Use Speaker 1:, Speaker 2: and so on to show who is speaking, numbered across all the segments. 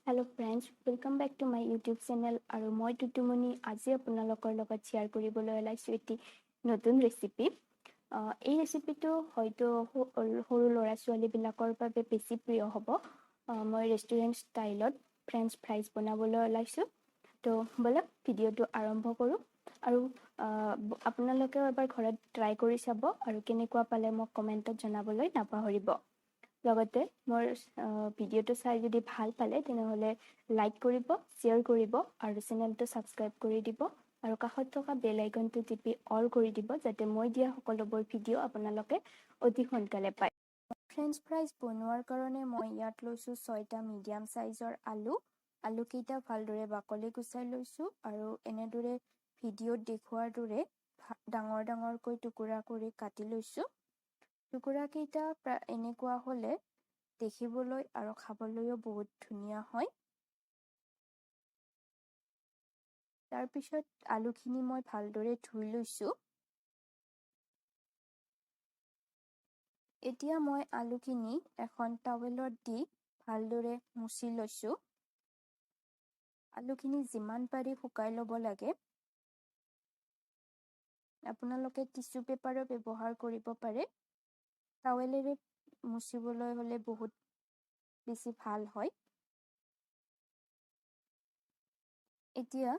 Speaker 1: Hello friends, welcome back to my YouTube channel. আৰু মই টুটুমণি, আজি আপোনালোকৰ লগত শ্বেয়াৰ কৰিবলৈ ওলাইছোঁ এটি নতুন ৰেচিপি। এই ৰেচিপিটো হয়তো সৰু ল'ৰা ছোৱালীবিলাকৰ বাবে বেছি প্ৰিয় হ'ব। মই ৰেষ্টুৰেণ্ট ষ্টাইলত ফ্ৰেঞ্চ ফ্ৰাইজ বনাবলৈ ওলাইছোঁ। তো ব'লক, ভিডিঅ'টো আৰম্ভ কৰোঁ আৰু আপোনালোকেও এবাৰ ঘৰত ট্ৰাই কৰি চাব আৰু কেনেকুৱা পালে মোক কমেণ্টত জনাবলৈ নাপাহৰিব। লগতে মোৰ ভিডিঅ'টো চাই যদি ভাল পালে, তেনেহ'লে লাইক কৰিব, শ্বেয়াৰ কৰিব আৰু চেনেলটো ছাবস্ক্ৰাইব কৰি দিব আৰু কাষত থকা বেল আইকনটো টিপি অল কৰি দিব, যাতে মই দিয়া সকলোবোৰ ভিডিঅ' আপোনালোকে অতি সোনকালে পায়। ফ্ৰেঞ্চ ফ্ৰাইজ বনোৱাৰ কাৰণে মই ইয়াত লৈছোঁ 6টা মিডিয়াম চাইজৰ আলু। আলুকেইটা ভালদৰে বাকলি গুচাই লৈছোঁ আৰু এনেদৰে ভিডিঅ'ত দেখুওৱাৰ দৰে ডাঙৰ ডাঙৰকৈ টুকুৰা কৰি কাটি লৈছোঁ। টুকুৰাকেইটা প্ৰায় এনেকুৱা হ'লে দেখিবলৈ আৰু খাবলৈও বহুত ধুনীয়া হয়। তাৰপিছত আলুখিনি মই ভালদৰে ধুই লৈছোঁ। এতিয়া মই আলুখিনি এখন টাৱেলত দি ভালদৰে মুচি লৈছোঁ। আলুখিনি যিমান পাৰি শুকাই ল'ব লাগে। আপোনালোকে টিচু পেপাৰো ব্যৱহাৰ কৰিব পাৰে। টাৱেলেৰে মুচিবলৈ হ'লে বহুত বেছি ভাল হয়। এতিয়া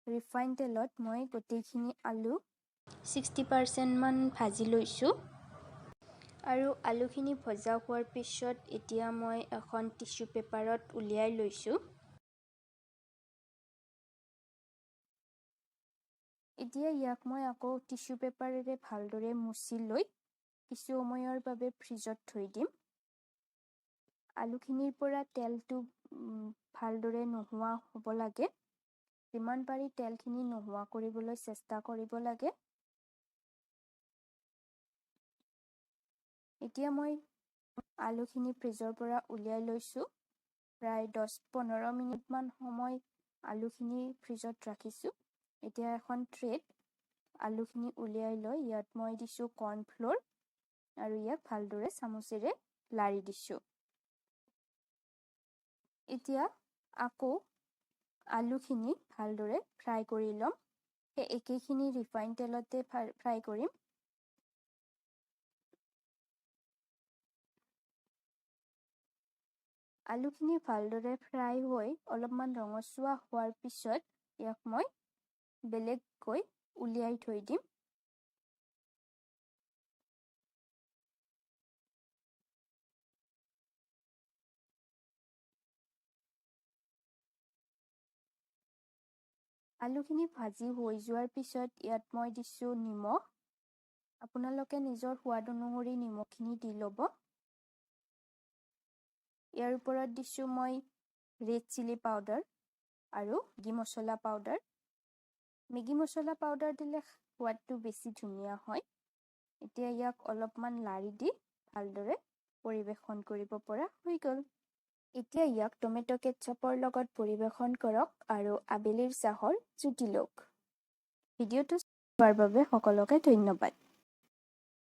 Speaker 1: ৰিফাইন তেলত মই গোটেইখিনি আলু 60%মান ভাজি লৈছোঁ। আৰু আলুখিনি ভজা হোৱাৰ পিছত এতিয়া মই এখন টিচু পেপাৰত উলিয়াই লৈছোঁ। এতিয়া ইয়াক মই আকৌ টিচু পেপাৰেৰে ভালদৰে মুচি লৈ কিছু সময়ৰ বাবে ফ্ৰিজত থৈ দিম। আলুখিনিৰ পৰা তেলটো ভালদৰে নোহোৱা হ'ব লাগে। যিমান পাৰি তেলখিনি নোহোৱা কৰিবলৈ চেষ্টা কৰিব লাগে। এতিয়া মই আলুখিনি ফ্ৰিজৰ পৰা উলিয়াই লৈছোঁ। প্ৰায় 10-15 মিনিটমান সময় আলুখিনি ফ্ৰিজত ৰাখিছোঁ। এতিয়া এখন ট্ৰেত আলুখিনি উলিয়াই লৈ ইয়াত মই দিছোঁ কৰ্ণফ্ল'ৰ আৰু ইয়াক ভালদৰে চামুচেৰে লাৰি দিছোঁ। এতিয়া আকৌ আলুখিনি ভালদৰে ফ্ৰাই কৰি ল'ম। সেই একেখিনি ৰিফাইন তেলতে ফ্ৰাই কৰিম। আলুখিনি ভালদৰে ফ্ৰাই হৈ অলপমান ৰঙচুৱা হোৱাৰ পিছত ইয়াক মই বেলেগকৈ উলিয়াই থৈ দিম। আলুখিনি ভাজি হৈ যোৱাৰ পিছত ইয়াত মই দিছোঁ নিমখ। আপোনালোকে নিজৰ সোৱাদ অনুসৰি নিমখখিনি দি ল'ব। ইয়াৰ ওপৰত দিছোঁ মই ৰেড চিলি পাউডাৰ আৰু মেগী মছলা পাউডাৰ। মেগী মছলা পাউডাৰ দিলে সোৱাদটো বেছি ধুনীয়া হয়। এতিয়া ইয়াক অলপমান লাৰি দি ভালদৰে পৰিৱেশন কৰিব পৰা হৈ গ'ল। এতিয়া ইয়াক টমেট' কেটচাপৰ লগত পৰিৱেশন কৰক আৰু আবেলিৰ চাহৰ জুতি লওক। ভিডিঅ'টো চোৱাৰ বাবে সকলোকে ধন্যবাদ।